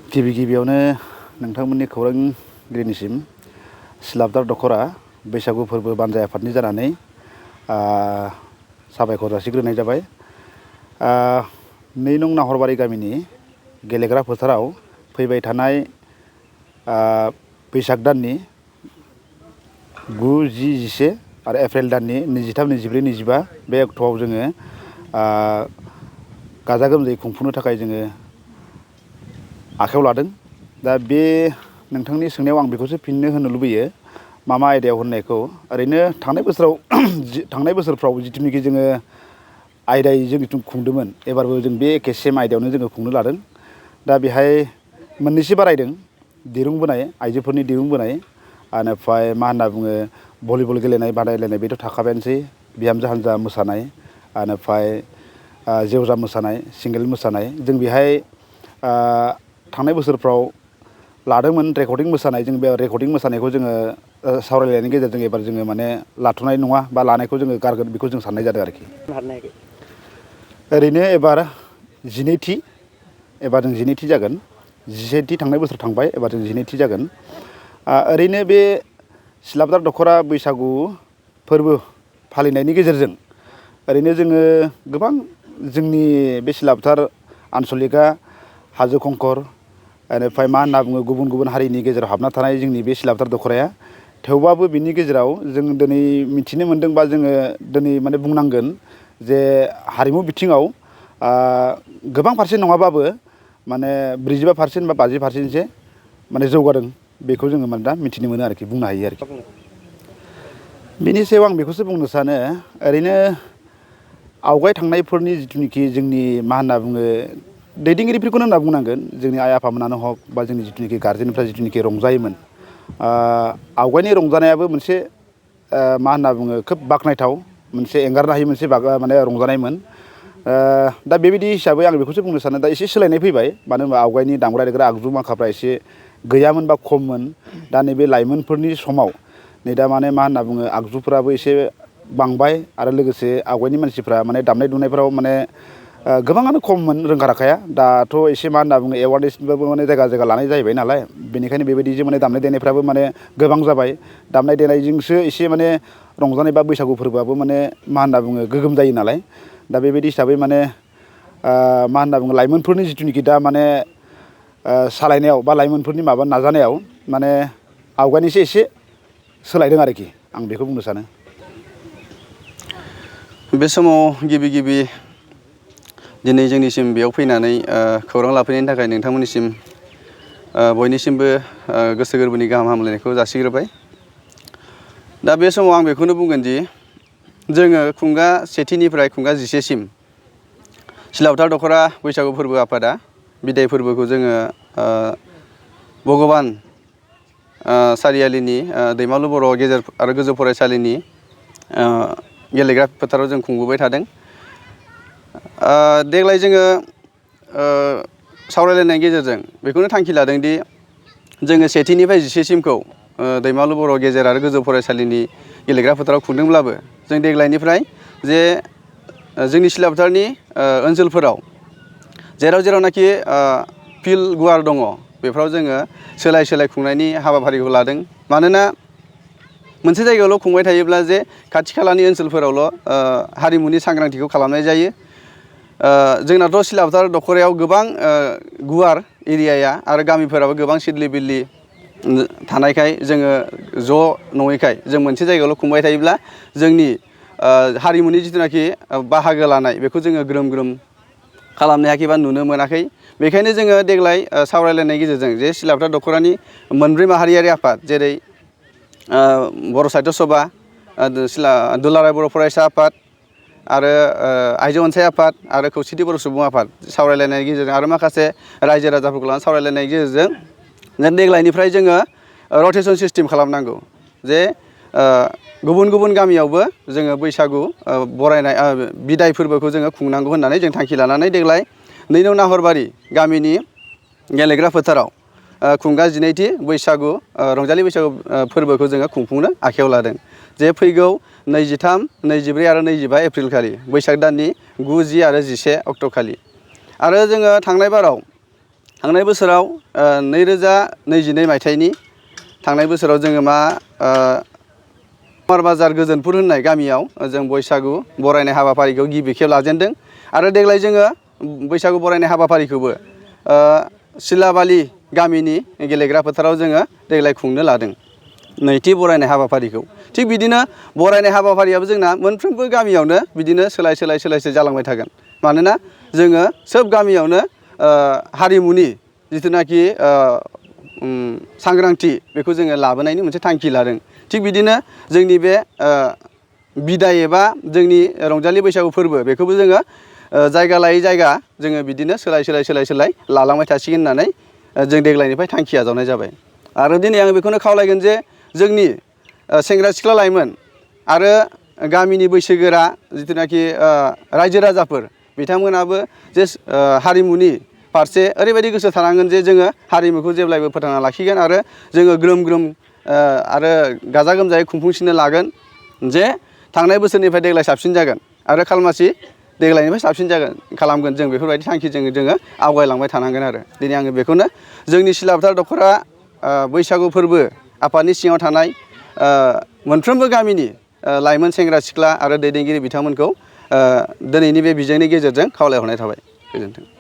गिबियावनो नोंथांमोननि खौरांगिरिनिसिम सिलाबदार दख'रा बैसागु फोरबो बानजाय आफादनि जानानै साबायखर जासिग्रोनाय जाबाय। 2 नं नाहरबारि गामिनि गेलेग्रा फोथाराव फैबाय थानाय बैसाग दाननि 9, 10, 11 आरो एप्रिल दाननि 23, 24, 25 बे अक्ट'आव जोङो गाजा गोमजायै खुंफुंनो थाखाय जोङो आखायाव लादों। दा बे नोंथांनि सोंनायाव आं बेखौसो फिननो होनो लुबैयो मा आयदायाव होननायखौ। ओरैनो थांनाय बोसोरफ्राव जिथुनिखि जोङो आयदायै जों खुंदोंमोन, एबारबो जों बे एखे सेम आयदायावनो जोङो खुंनो लादों। दा बेहाय मोननैसो बारायदों, दिरुं बोनाय, आइजोफोरनि दिरुं बोनाय, बेनिफ्राय मा होनना बुङो भलिबल गेलेनाय बादायलायनाय बेथ' थाखाबायानोसै, बिहामजो हान्जा मोसानाय, बेनिफ्राय जेवजा मोसानाय, सिंगेल मोसानाय। जों बेहाय थांनाय बोसोरफ्राव लादोंमोन रेकर्डिं मोसानाय। जों बे रेकर्डिं मोसानायखौ जोङो सावरायलायनायनि गेजेरजों एबार जोङो माने लाथ'नाय नङा बा लानायखौ जोङो गारगोन बेखौ जों साननाय जादों आरोखि। ओरैनो एबार 12थि, एबार जों 12थि जागोन। 11थि थांनाय बोसोर थांबाय, एबार जों 12थि जागोन। ओरैनो बे सिलाबदार दख'रा बैसागु फोरबो फालिनायनि गेजेरजों ओरैनो जोङो गोबां जोंनि बे सिलाबदार आन्सलिकआ हाजो खंखर, बेनिफ्राय मा होनना बुङो गुबुन गुबुन हारिनि गेजेराव हाबना थानाय जोंनि बे सिलाबदार दख'राया। थेवबाबो बिनि गेजेराव जों दिनै मिथिनो मोन्दों बा जोङो दिनै माने बुंनांगोन जे हारिमु बिथिङाव गोबां पारसेन्ट नङाबाबो माने 45% बा 50%सो माने जौगादों। बेखौ जोङो माने दा मिथिनो मोनो आरोखि, बुंनो हायो आरोखि। बिनि सायाव आं बेखौसो बुंनो सानो, ओरैनो आवगाय थांनायफोरनि जिथुनिखि जोंनि मा होनना बुङो दैदेनगिरिफोरखौनो होनना बुंनांगोन, जोंनि आइ आफामोनानो हक बा जोंनि जिथुनिखि गारजेनफ्रा जिथुनिखि रंजायोमोन, आवगायनि रंजानायाबो मोनसे मा होनना बुङो खोब बाख्नायथाव, मोनसे एंगारनो हायै मोनसे माने रंजानायमोन। दा बेबायदि हिसाबै आं बेखौसो बुंनो सानो दा एसे सोलायनाय फैबाय। मानो होनबा आवगायनि दामग्रा देग्रा आगजु माखाफ्रा एसे गैयामोन बा खममोन। दा नैबे लाइमोनफोरनि समाव नै दा माने मा होनना बुङो आगजुफोराबो एसे बांबाय, आरो लोगोसे आवगायनि मानसिफ्रा माने दामनाय दुनायफ्राव माने गोबाङानो खममोन रोंखा राखाया। दाथ' एसे मा होनना बुङो एवारनेसनिबाबो माने जायगा लानाय जाहैबाय नालाय, बेनिखायनो बेबायदिजों माने दामनाय देनायफ्राबो माने गोबां जाबाय। दामनाय देनायजोंसो एसे माने रंजानाय बा बैसागु फोरबोआबो माने मा होनना बुङो गोगोम जायो नालाय। दा बेबायदि हिसाबै माने मा होनना बुङो लाइमोनफोरनि जिथुनिखि दा माने सालायनायाव बा लाइमोनफोरनि माबा नाजानायाव माने आवगायनिसो एसे सोलायदों आरोखि, आं बेखौ बुंनो सानो। बे समाव गिबि दिनै जोंनिसिम बेयाव फैनानै खौरां लाफैनायनि थाखाय नोंथांमोननिसिम बयनिसिमबो गोसो गोरबोनि गाहाम हामलायनायखौ जासिग्रोबाय। दा बे समाव आं बेखौनो बुंगोन दि जोङो खुंगा 1थिनिफ्राय खुंगा 11सिम सिलाबदार दख'रा बैसागु फोरबो आफादा बिदाय फोरबोखौ जोङो भगबान सारियालिनि दैमालु बर' गेजेर आरो गोजौ फरायसालिनि गेलेग्रा फोथाराव जों खुंबोबाय थादों। देग्लाय जोङो सावरायलायनायनि गेजेरजों बेखौनो थांखि लादों दि जोङो 1थिनिफ्राय 11सिमखौ दैमालु बर' गेजेर आरो गोजौ फरायसालिनि गेलेग्रा फोथाराव खुंदोंब्लाबो जों देग्लायनिफ्राय जे जोंनि सिलाबदारनि ओनसोलफोराव जेरावनाखि फिल्ड गुवार दङ बेफोराव जोङो सोलाय खुंनायनि हाबाफारिखौ लादों। मानोना मोनसे जायगायावल' खुंबाय थायोब्ला जे खाथि खालानि ओनसोलफोरावल' हारिमुनि सांग्रांथिखौ खालामनाय जायो। जोंनाथ' सिलाबदार दख'रायाव गोबां गुवार एरियाया आरो गामिफोराबो गोबां सिदलि बिदलि थानायखाय जोङो ज' नङैखाय जों मोनसे जायगायावल' खुंबाय थायोब्ला जोंनि हारिमुनि जिथुनाखि बाहागो लानाय बेखौ जोङो ग्रोम खालामनो हायाखै बा नुनो मोनाखै। बेखायनो जोङो देग्लाय सावरायलायनायनि गेजेरजों जे सिलाबदार दख'रानि मोनब्रै माहारियारि आफाद जेरै बर' साहित्य सभा, दुलाराय बर' फरायसा आफाद आरो आइजो अनसाय आफाद आरो खौसेथि बर' सुबुं आफाद सावरायलायनायनि गेजेरजों आरो माखासे रायजो राजाफोरखौ लानानै सावरायलायनायनि गेजेरजों देग्लायनिफ्राय जोङो रटेसन सिस्टेम खालामनांगौ। जे गुबुन गामियावबो जोङो बैसागु बरायनाय बिदाय फोरबोखौ जोङो खुंनांगौ होननानै जों थांखि लानानै देग्लाय 2 नं नाहरबारि गामिनि गेलेग्रा फोथाराव खुंगा 12थि बैसागु रंजालि बैसागु फोरबोखौ जोङो खुंफुंनो आखायाव लादों। जे फैगौ 23, 24 आरो 25 एप्रिल खालि बैसाग दाननि 9, 10 आरो 11 अक्ट' खालि। आरो जोङो थांनाय बाराव थांनाय बोसोराव 2022 मायथाइनि थांनाय बोसोराव जोङो मा बाजार गोजोनपुर होननाय गामियाव जों बैसागु बरायनाय हाबाफारिखौ गिबि खेब लाजेनदों आरो देग्लाय जोङो बैसागु बरायनाय हाबाफारिखौबो सिलाबालि गामिनि गेलेग्रा फोथाराव जोङो देग्लाय खुंनो लादों नैथि बरायनाय हाबाफारिखौ। थिग बिदिनो बरायनाय हाबाफारियाबो जोंना मोनफ्रोमबो गामियावनो बिदिनो सोलाय जालांबाय थागोन। मानोना जोङो सोब गामियावनो हारिमुनि जिथुनाखि सांग्रांथि बेखौ जोङो लाबोनायनि मोनसे थांखि लादों। थिग बिदिनो जोंनि बे बिदाय एबा जोंनि रंजालि बैसागु फोरबो बेखौबो जोङो जायगा लायै जायगा जोङो बिदिनो सोलाय लालांबाय थासिगोन होननानै जों देग्लायनिफ्राय थांखि आजावनाय जाबाय। आरो दिनै आं बेखौनो खावलायगोन जे जोंनि सेंग्रा सिख्ला लाइमोन आरो गामिनि बैसोगोरा जिथुनाखि रायजो राजाफोर बिथांमोनाबो जे हारिमुनि फारसे ओरैबायदि गोसो थानांगोन जे जोङो हारिमुखौ जेब्लायबो फोथांना लाखिगोन आरो जोङो ग्रोम आरो गाजा गोमजायै खुंफुंसिननो लागोन जे थांनाय बोसोरनिफ्राय देग्लाय साबसिन जागोन आरो खालमासि देग्लायनिफ्राय साबसिन खालामगोन जों बेफोरबायदि थांखिजों जोङो आवगायलांबाय थानांगोन आरो दिनै आङो बेखौनो जोंनि सिलाफोथार दख'रा बैसागु फोरबो आफादनि सिङाव थानाय मोनफ्रोमबो गामिनि लाइमोन सेंग्रा सिख्ला आरो दैदेनगिरि बिथांमोनखौ दिनैनि बे बिजोंनि गेजेरजों खावलायहरनाय थाबाय। गोजोन्थों।